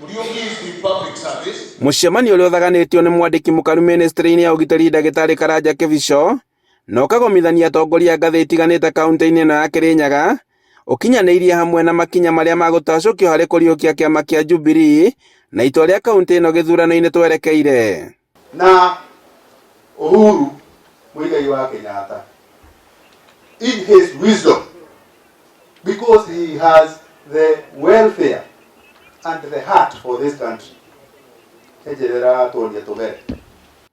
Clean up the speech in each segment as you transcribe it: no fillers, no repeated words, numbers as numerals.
Muriuki is the public service. Mũcemanio ũrĩa ũthaganĩtio nĩ mwandĩki mũkaru mĩnĩstrĩ-inĩ ya ũgitĩri ndagĩtarĩ Karanja Kĩbico na ũkagomithania atongoria a ngathĩ itiganĩte kaunti-inĩ ĩno ya Kĩrĩnyaga ũkinyanĩirie hamwe na makinya marĩa magũtacũkio harĩ kũriũkia kĩama kĩa Jubilee na itua rĩa kaunti ĩno gĩthurano-inĩ twerekeire. Na Uhuru Muigai wa Kenyatta, in his wisdom, because he has the welfare and the heart for this country, enjerera tuonie tugere.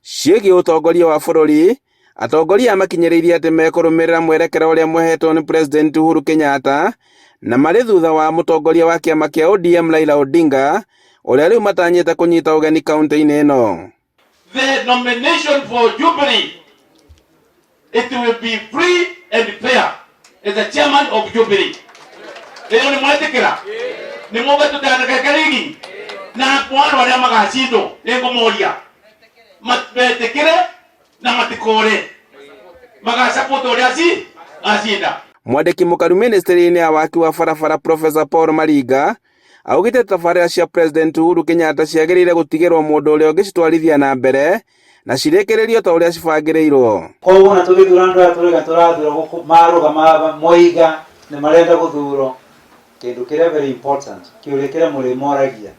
Ciĩgiĩ ũtongoria wa bũrũri, atongoria aya makinyĩrĩirie atĩ mekũrũmĩrĩra mwerekera ũrĩa mwehetwo nĩ President Uhuru Kenyatta na marĩ thutha wa mũtongoria wa kĩama kĩa ODM Raila Odinga ũrĩa rĩu matanyĩte kũnyita ũgeni kaunti-inĩ ĩno. The nomination for Jubilee, it will be free and fair as the chairman of Jubilee. Ĩyo nĩ mwetĩkĩra? Nĩ mũgũtũtanĩka rigi na mwana arĩa magacindwo nĩ ngũmoria metĩkĩre na matikore magasupport ũrĩa ci acinda. Mwandĩki mũkaru mĩnĩstrĩ-inĩ ya waki wa barabara Professor Paul Maringa augĩte tabarĩra cia President Uhuru Kenyatta ciagĩrĩire gũtigĩrwo mũndũ ũrĩa ũngĩcitwarithia na mbere na cirĩkĩrĩrio ta ũrĩa cibangĩrĩirwo. Koguo na tũgĩthura andũ aya tũrauga tũrathura gũkũ marũgama moiga nĩ marenda gũthurwo, kĩndũ kĩrĩa very important, kĩũria kĩrĩa mũrĩmoragia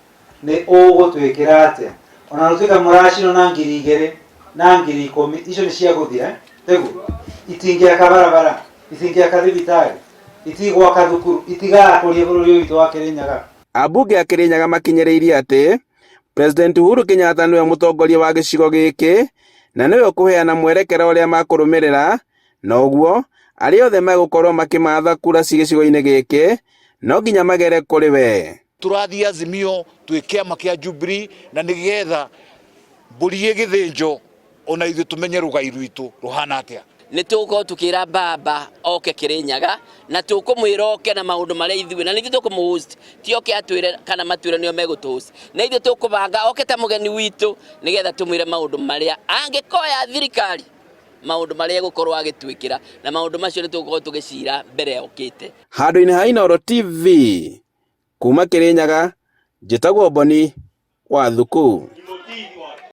nĩ ũgũtwĩkĩra atĩa ona gũtuĩka mũracinwo na 2000 na 10,000, icio nĩ cia gũthira tiguo, itingĩaka barabara, itingĩaka thibitarĩ, itigwaka thukuru, itigakũria bũrũri ũyũ witũ wa Kĩrĩnyaga. Ambunge a Kĩrĩnyaga makinyĩrĩirie atĩ President Uhuru Kenyatta nĩwe mũtongoria wa gĩcigo gĩkĩ na nĩwe ũkũheana mwerekera ũrĩa makũrũmĩrĩra, na ũguo arĩa othe megũkorwo makĩmatha kura ci gĩcigo-inĩ gĩkĩ no nginya magere kũrĩ we. Tũrathiĩ Azimio twĩ kĩama kĩa Jubilee na nĩgetha mbũri ĩgĩthĩnjwo ona ithuĩ tũmenye rũgai rwitũ rũhana atĩa. Nĩ tũgũkorwo tũkĩra baba oke Kĩrĩnyaga na tũkũmwĩra oke na maũndũ marĩa ithuĩ na nĩ ithuĩ tũkũmũ-host, ti oke atwĩre kana matwĩre nĩo megũtũ-host, nĩ ithuĩ tũkũbanga oke ta mũgeni witũ nĩgetha tũmwĩre maũndũ marĩa angĩkoya thirikari, maũndũ marĩa egũkorwo agĩtwĩkĩra, na maũndũ macio nĩ tũgũkorwo tũgĩcira mbere okĩte. Handũ-inĩ ha Inooro TV kuma Kĩrĩnyaga, njĩtagwo Boni wa Thuku.